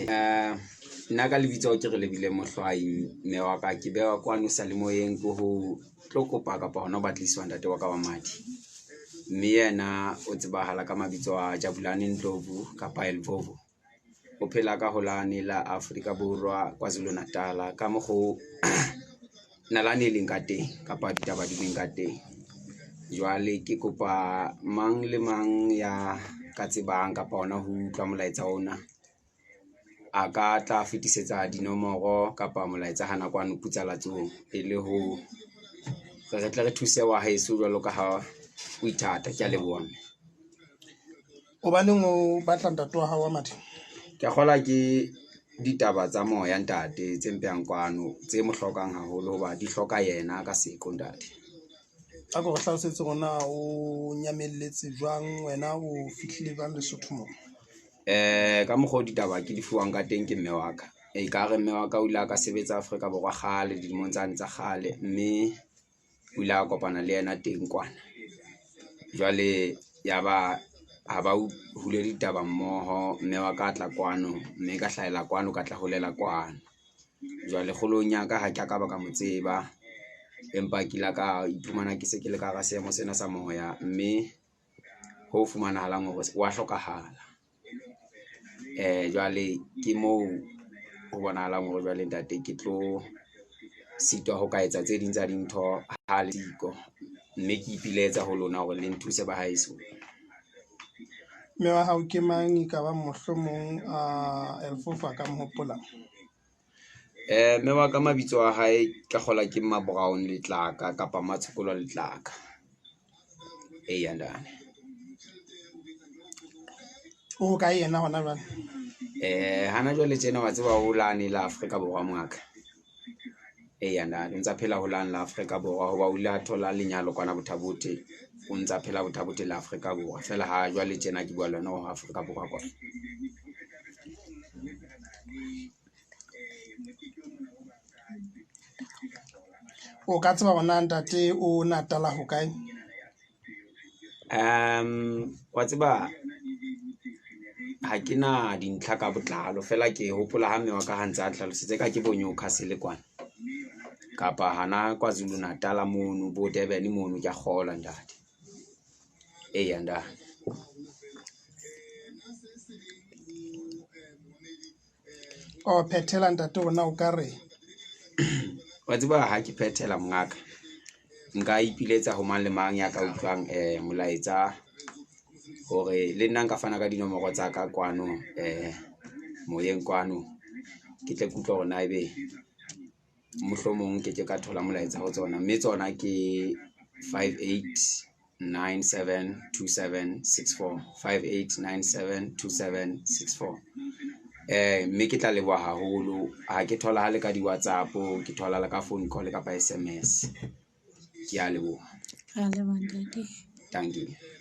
Nna ka lebitso ke Relebile Mohlwai mme wa ka ke bewa kwano seyalemoyeng ke ho tlo kopa kapa hona ho batliswa ntate wa ka wa madi. Mme yena o tsebahala ka mabitso a Jabulani Ndlovu kapa Elvovo. O phela ka ho lane la Afrika Borwa, Kwazulu Natal ka mokgo nalane e leng ka teng kapa ditaba di leng ka teng. Jwale ke kopa mang le mang ya ka tsebang kapa hona ho utlwa molaetsa ona, a ka tla fetisetsa dinomoro kapa molaetsa hana kwano Putsalatsong e le ho re tle re thuse wa heso jwalo ka ha o ithata. Ke a leboha mme. Hobaneng o batla ntate wa hao wa madi? Ke a kgolwa ke ditaba tsa moya ntate tse mpehang kwano tse mo hlokang haholo hoba di hloka yena ka seqo ntate. A ko re hlalosetse hore na o nyamelletse jwang, wena o fihlile jwang Lesotho mo? Ka mokgwa o ditaba ke di fuwang ka teng ke mme wa ka. Ekare mme wa ka o ile a ka sebetsa Afrika Borwa kgale dilemong tsane tsa kgale, mme o ile a kopana le yena teng kwana. Jwale ya ba ha ba hule ditaba mmoho, mme wa ka tla kwano mme ka hlahela kwano, ka tla holela kwano. Jwale kgolong ya ka ha ke a ka ba ka mo tseba, empa ke ile ka iphumana ke se ke le ka hara seemo sena sa moya, mme ho fumanahalang hore wa hlokahala. Jwale ke moo ho bonahalang hore jwale ntate ke tlo sitwa ho ka etsa tse ding tsa dintho ha le siko, mme ke ipiletsa ho lona hore le nthuse ba haeso. Mme wa hao ke mang e ka bang mohlomong Elfofo a ka mo hopola? Mme wa ka mabitso a hae ka kgola ke Mma Brown Letlaka kapa Mmatshokolo Letlaka. Eya ntate. O hokae yena hona jwale? Hana jwale tjena wa tseba o lane la Afrika Borwa mongaka. Eya ntate o ntsa phela ho lane la Afrika Borwa hoba o ile a thola lenyalo kwana Botha-Bothe, o ntsa phela Botha-Bothe la Afrika Borwa. Feela ha jwale tjena ke bua le wena o Afrika Borwa kwana. O ka tseba hore na ntate o Natala hokae? Wa tseba ha ke na dintlha ka botlalo feela ke hopola ha mme wa ka ha ntse a nhlalosetsa eka ke bo Newcastle kwana kapa hana Kwazulu Natal mono bo Durban mono ke a kgolwa ntate. Eya ntate. O phethela ntate hore na o ka re? Wa tseba ha ke phethela mongaka, nka ipiletsa ho mang le mang ya ka utlwang molaetsa hore le nna nka fana ka dinomoro tsa ka kwano moyeng kwano. Ke tle ke utlwe hore na ebe mohlomong ke ke ka thola molaetsa ho tsona, mme tsona ke 58972764, 58972764. Mme ke tla leboha haholo ha ke tholahale ka di-WhatsApp, ke tholahale ka phone call kapa S_M_S. Ke a leboha. Re a leboha ntate. Dankie.